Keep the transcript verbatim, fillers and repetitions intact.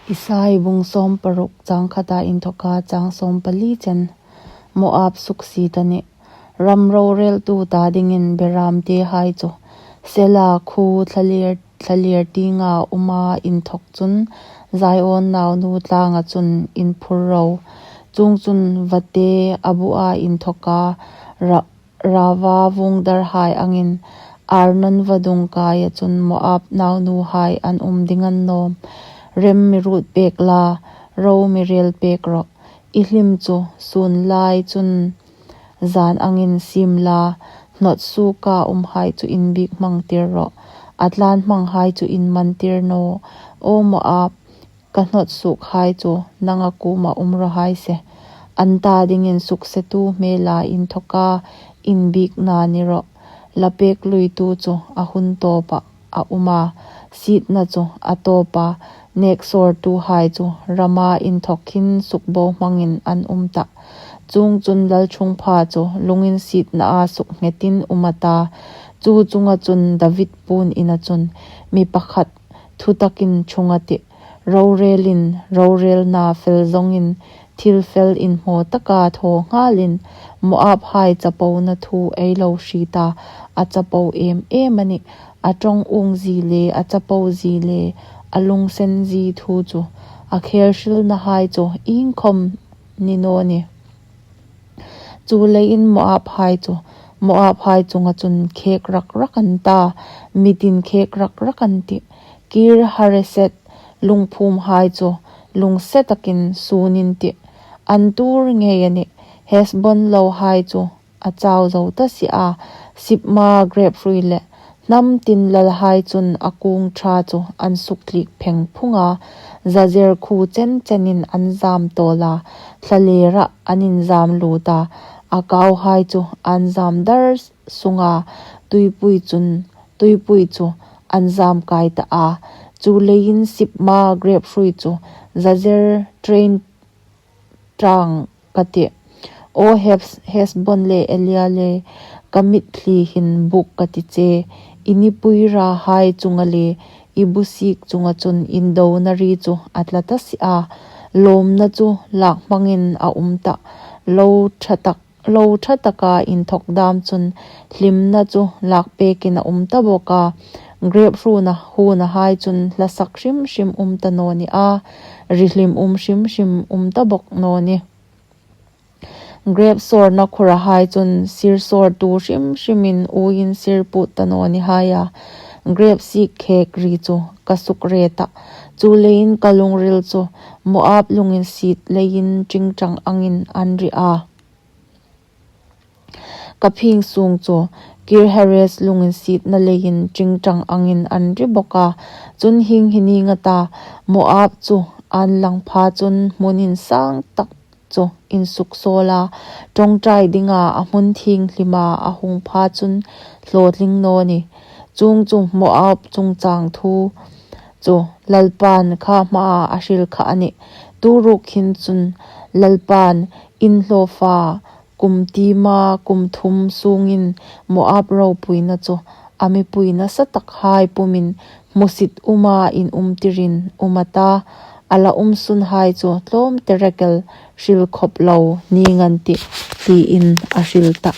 Isai bung sawm paruk chang khata inthoka chang sawm pali chen. Moab suksiet a nih. Ram roreltu ta dingin beramtehai chu Sela khuo thlalêr, thlalêr tienga uma inthok chun Zion naunu tlanga chun inphur ro. Chuongchun vate a bua inthoka ra, Rava vung darhai angin Arnon vadung kaia chun Moab naunuhai an um ding an nawm. Rem mi ruot pek la, ro mi rel pek rawh. I hlim chu sun lai chun zan angin siem la, hnawt suoka umhai chu inbiek hmangtir rawh. A tlan hmanghai chu inmantir naw. Aw Moab, ka hnawt suokhai chu nanga kuoma um raw hai se. An ta dingin suksetu hmela inthoka inbiekna ni rawh. La pek luitu chu a hun tawpa a um a, sietna chu a tawpa, nek sawrtuhai chu rama inthok hin sukbohmangin an um ta. Chuongchun lalṭhungpha chu lunginsietnaa suknghetin um a ta. Chu chunga chun David puon ina chun mi pakhat thutakin ṭhung a tih. Rorelin, rorelna fel zawngin, thil fel inhmaw taka thaw nghalin, Moabhai chapona thu ei lo hriet a, a chapo em em a nih. A ṭawng ungzie le, a chapozie le, a lungsenzie thu chu, a kher hrilnahai chu iengkhawm ni naw nih. Chuleiin Moabhai chu, Moabhai chunga chun khek rak rak an ta, mitin khek rak rak an tih. Kir Hareset lungphumhai chu lungse takin sunin tih. An tuor ngei a nih. Hesbon lohai chu a chau zo ta si a, Sibma grep hrui le hnam tin lalhai chun a kung ṭha chu an suktliek pheng phung a, Jazer khuo chen chenin an zam tawl a, thlalera an inzam lut a, a kauhai chu an zam dar sunga, tuipui chun, tuipui chu an zam kai ta a. Chuleiin Sibma grep hrui chu Jazer train tang ka tih. Aw Hes-, Hesbon le Eleale, ka mitthli hin buk ka ti che. I nipui rahai chunga le i busik chunga chun indona ri chu a tla ta si a. Lawmna chu lak hmangin a um ta. Lo ṭha tak, lo ṭha taka inthok dam chun hlimna chu lak pekin a um ta bawk a. Grep hruna, hunahai chun hlasak hrim hrim um ta naw ni a, rihlim um hrim hrim um ta bawk naw ni. Grep sawrna khurahai chun sir sawrtu hrim hrimin uoin sir put ta naw ni hai a. Grep sik khek ri chu ka suk re ta. Chuleiin ka lungril chu Moab lunginsiet leiin ṭingṭang angin an ri a. Ka phing sung chu Kir Heres lunginsietna leiin ṭingṭang angin an ri bawk a. Chun hieng hi ning a ta, Moab chu an lang pha chun hmun insang tak chu insuksawl a, ṭawngṭai dinga a hmun thienghlima a hung pha chun hlawtling naw ni. Chuong chu Moab chungchang thu chu Lalpan kha hmaa a hril kha a nih. Tu ruok hin chun Lalpan inhlawfa kum tima kum thum sungin Moab ropuina chu a mipui nasa takhai pumin hmusit uma inumtirin um a ta, a la um sunhai chu tlawmte rek el hril khop lo ning an tih, tiin a hril ta.